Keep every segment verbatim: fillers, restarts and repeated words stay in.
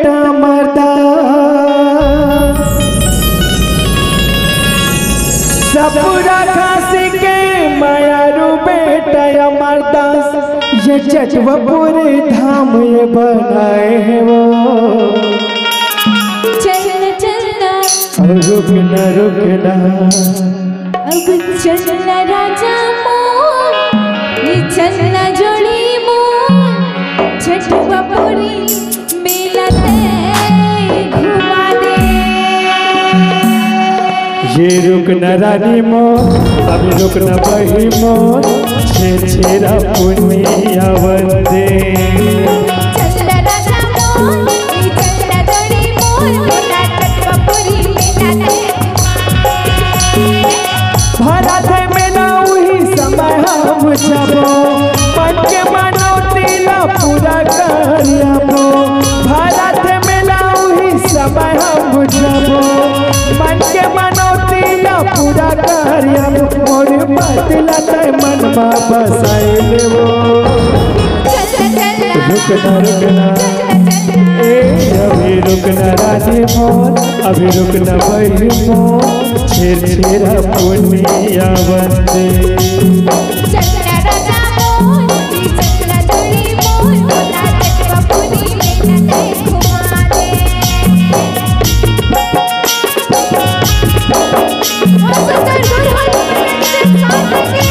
अमरदास, सपुरा खासी के मयारू बेटा अमरदास, ये चटवापुर धाम ये बनाए हैं वो। चल चलना। और रुकना रुकना। अब चलना राजा मोर, ये चलना जोड़ी मोर, चटवापुरी मेला ते घुमा दे। ये रुकना रानी मोर, अभी रुकना बही मोर, छे छेरा पुनिया वंदे। चलना राजा मोर, ये चलना जोड़ी मोर, मोला चटवापुरी मेला ते भारत में ना उही समय हम जाबो, मन के मनौती ला पूरा कर आबो। भारत में ना उही समय हम जाबो, मन के मनौती ला पूरा कर आबो। मोर बात ला तै मन मा बसाए लेबो। चल, चल, चल। रुकना, रुकना। चल, चल, चल। ए, अभी रुकना रानी मोर, अभी रुकना बही मोर, छेर छेरा पुनिया वंदे। चलना राजा मोर, चलना जोड़ी मोर, मोला चटवापुरी मेला ते घुमा दे। बहुत सुंदर गुरु जी के साथ में।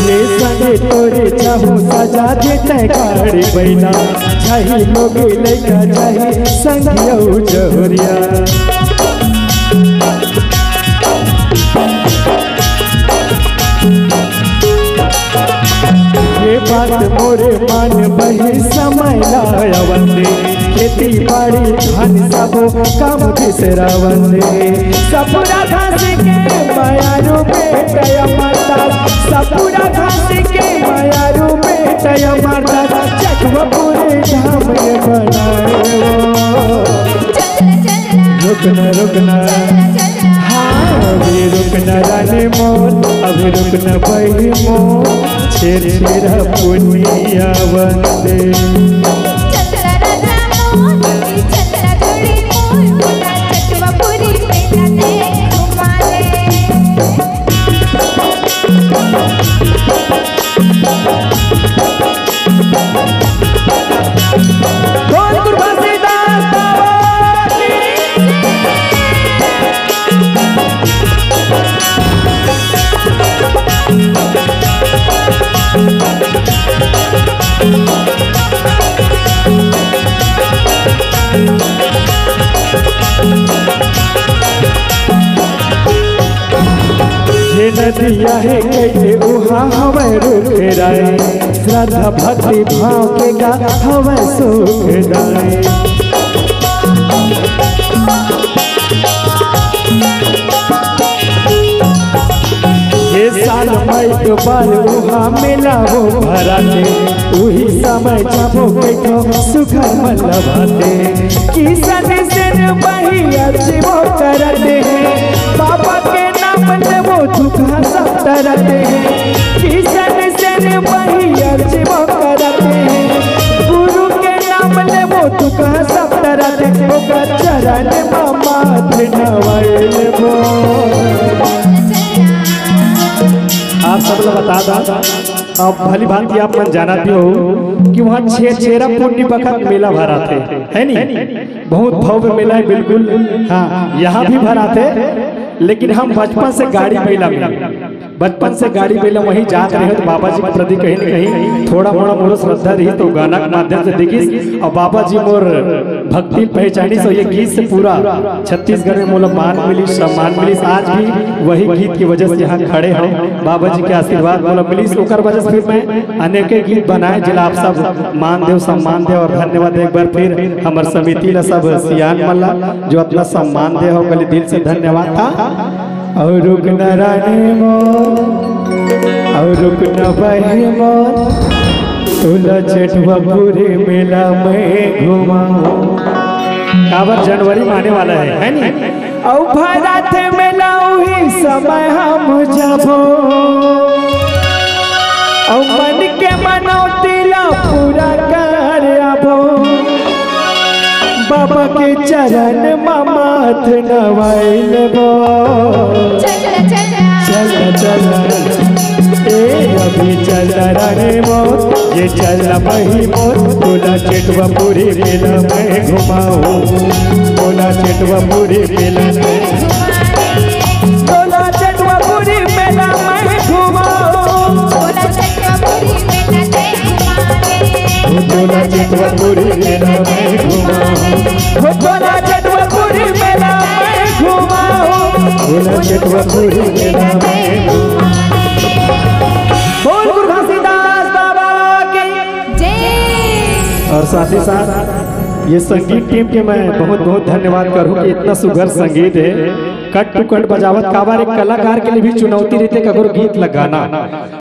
ये संगे तोरे चाहू सजा दे तै गाड़ी बैला, चाही लोग लइका चाही संगियौ जहुरिया। ये बात मोरे मान बही समय लाया वंदे, खेती बाड़ी धान सबो काम बिसरा वंदे। सपुरा घास के मयारू बेटा अमरदास, सपुरा घास के मयारू बेटा अमरदास, चटवापुर धाम ये बनाए वो। चल, चल, चल। रुकना, रुकना। चल, चल, चल। हाँ, अभी रुकना रानी मोर, अभी रुकना बही मोर, छेर छेरा पुनिया वंदे। चल राजा मोर, चल जोड़ी मोर, मोला चटवापुरी मेला ते घुमा दे। बोल गुरु घासीदास बाबा की। ये नदिया हे कइसे उहाँ हवय रुख राय, श्रद्धा भक्ति भाव के गा हवय सुखदाय। ये साल म एक बार उहाँ मेला वो भराथे, उही समय जाबो कहिथों सुघर मन लभाथे। किसन सेन बही अर्जी वो करत हे, बाबा के नाम ले वो दुख सब टरत हे। किसन सेन बही अर्जी वो करत हे, गुरु के नाम ले वो दुख सब टरत हे। ओकर चरण म माथ नवाए लेबो। आप सब ला बता दा, अब भली भांति आप मन जानत भी हो कि उहाँ छे-, छेरा पुन्नी बखत मेला भराथे, है नी? बहुत भव्य मेला है, बिल्कुल। हाँ, यहाँ भी भराथे, लेकिन हम बचपन से गाड़ी बइला में, बचपन से गाड़ी बइला वहीं जात रहे, तो बाबा जी के प्रति कहीं न कहीं थोड़ा मोड़ा मोरो श्रद्धा रही, तो गाना के माध्यम से देखिस, और बाबा जी मोर भक्ति पहचानिस, और ये गीत से पूरा छत्तीसगढ़ में मोला मान मिलिस, सम्मान मिलिस। आज भी वही गीत की वजह से यहाँ खड़े हौं, बाबा जी के आशीर्वाद मोला मिलिस, ओकर वजह से फिर मैं अनेके गीत बनाए, जेला आप सब मान देव, सम्मान देव और धन्यवाद एक बार फिर हमर समिति ला, सब सियान मन ला, जो अतना सम्मान दे हो, ओकर लिए दिल से धन्यवाद। अउ रुक न रानी मोर, अउ रुक न बही मोर, तोला चेटवापुरी मेला में घुमाऊं। काबर जनवरी में आने वाला है, है नी? अउ भराथे मेला उही समय हम जाबो, अउ मन के मनौती ला पूरा कर आबो। बाबा के चरण म माथ नवाई लेबो। चल, चल, चल। चल, चल, ए अभी चल रानी मोर, ये चल बही मोर, तोला चेटवापुरी मेला में घुमाऊं, तोला चेटवापुरी मेला में, तोला चेटवापुरी मेला में घुमाऊं। तोला चेटवापुरी मेला में घुमाऊं। तोला चेटवापुरी मेला में घुमाऊं। तोला चेटवापुरी मेला में घुमाऊं। बोल गुरु घासीदास बाबा की। जय। और साथ ही साथ ये संगीत टीम के मैं बहुत बहुत धन्यवाद करूं कि इतना सुघर संगीत है, कट टू कट बजावत। काबर एक कलाकार के लिए भी चुनौती रहिथे ककरो गीत लगाना।